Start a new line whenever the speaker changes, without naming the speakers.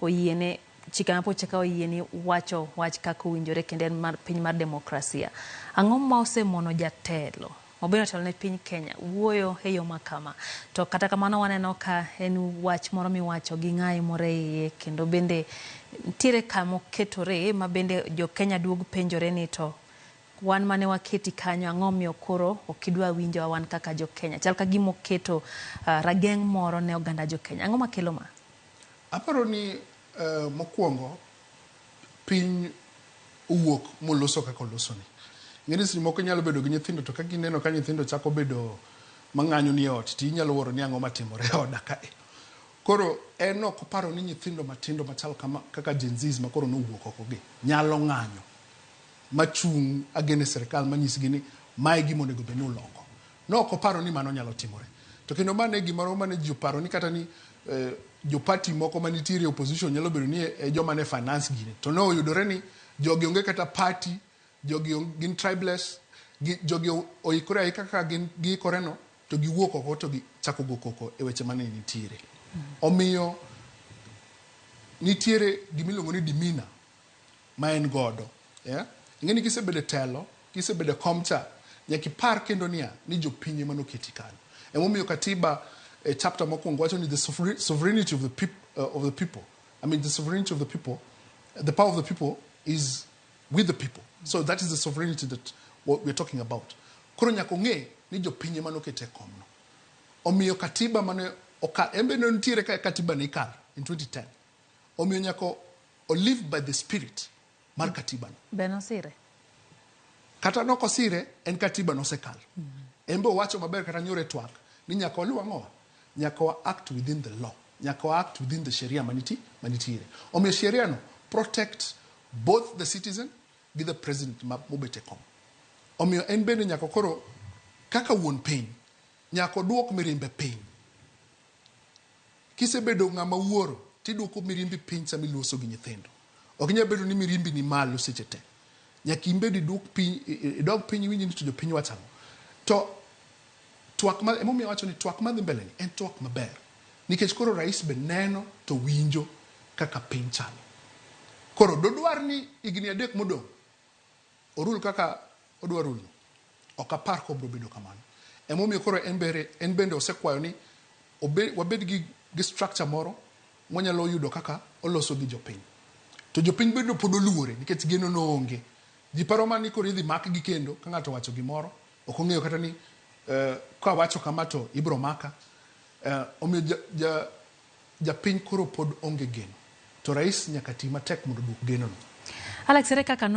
Oyiene chike ma pacho ka oyieni wacho wach kaka owinjore kendo en mar piny mar demokrasia. Ang'o ma osemono jatelo mabedo otelo ne piny Kenya wuoyo e yo makama? To kata kamano waneno ka en wach moro miwacho gi ng'ayi moro e iye kendo bende nitiere kamoketore ma bende jo Kenya duog penjore ni to wan mane waketi kanyo ang'o miyo koro ok idwa winjowa wan kaka jo Kenya. Chal ka gima oketo rageng' moro ne oganda jo Kenya. Ang'o makelo ma?
Aparo ni mokwongo piny owuok moloso kaka olosoni. Ing'e ni seche moko inyalo bedo gi nyithindo to ka gineno ka nyithindo chako bedo mang'anyo ni e ot to inyalo wuoro ni ang'o matimore e oda kae. Koro en ok oparo ni nyithindo matindo machal kama kaka Gen Zs ma koro nowuok oko gi nyalo ng'anyo machung' against sirikal manyisgi ni mae gima onego bed ni uloko. Ne ok oparo ni mano nyalo timore. To kendo mano e gimoro mane ji oparo ni kata ni jo party moko manitiere e opposition nyalo bedo ni e joma ne finance gini. To ne oyudore ni jogi onge kata party, jogi gin tribeless, jogi oikore aika kaka gin giikore no to giwuok oko to gichako go koko e weche mane nitiere. Omiyo nitiere gimiluongo ni demeanor ma en godo. Yeah? Ing'e ni kisebedo e telo, kisebedo e kom cha, nyaka ipar kendo niya, ni jopiny ema noketi kanyo. Emomiyo katiba e chapter mokwongo wacho ni the sovereignty of the people. I mean the sovereignty of the people, the power of the people is with the people. So that is the sovereignty that what we're talking about. Koro nyaka ong'e ni jopiny ema nokete e komno. Omiyo katiba mane oka, en be ne nitiere ka katiba ne ikalo in 2010. Omiyo nyaka o live by the spirit mar katiba no.
Be nosire?
Kata nokosire, en katiba nosekalo. En be owacho maber kata nyoro e twak ni nyaka waluw ang'owa? Nyaka wa act within the law. Nyaka wa act within the sheria manitiere. Omiyo sheria no protect both the citizen gi the president ma mobet e kom. Omiyo en bende nyaka koro kaka wuon piny nyaka oduok mirimbe piny. Kisebedo ng'ama wuoro tiduoko mirimbi piny sama iloso gi nyithindo. Ok inyal bedo ni mirimbi ni malo seche te. Nyaka in bende iduok piny, idog piny iwinj ni to jopiny wacho ang'o. To twak ma, emomiyo awacho ni twak madhi mbele ni en twak maber. Nikech koro rais be neno to winjo kaka piny chalo. Koro dodwar ni higni 3 modong' orul kaka odwa rul no. Ok apar kobro bedo kamano. Emomiyo koro en bende osekwayo ni wabed gi structure moro mwanyalo yudo kaka oloso gi jopiny. To jopiny bende pod oluore nikech geno no onge. Ji paro mana ni koro idhi makgi kendo ka ng'ato owacho gimoro. Ok ong'eyo kata ni kawacho kama to ibro maka. Omiyo japiny koro pod onge geno. To rais nyaka ti matek mondo oduok geno no.
Alex, ere kaka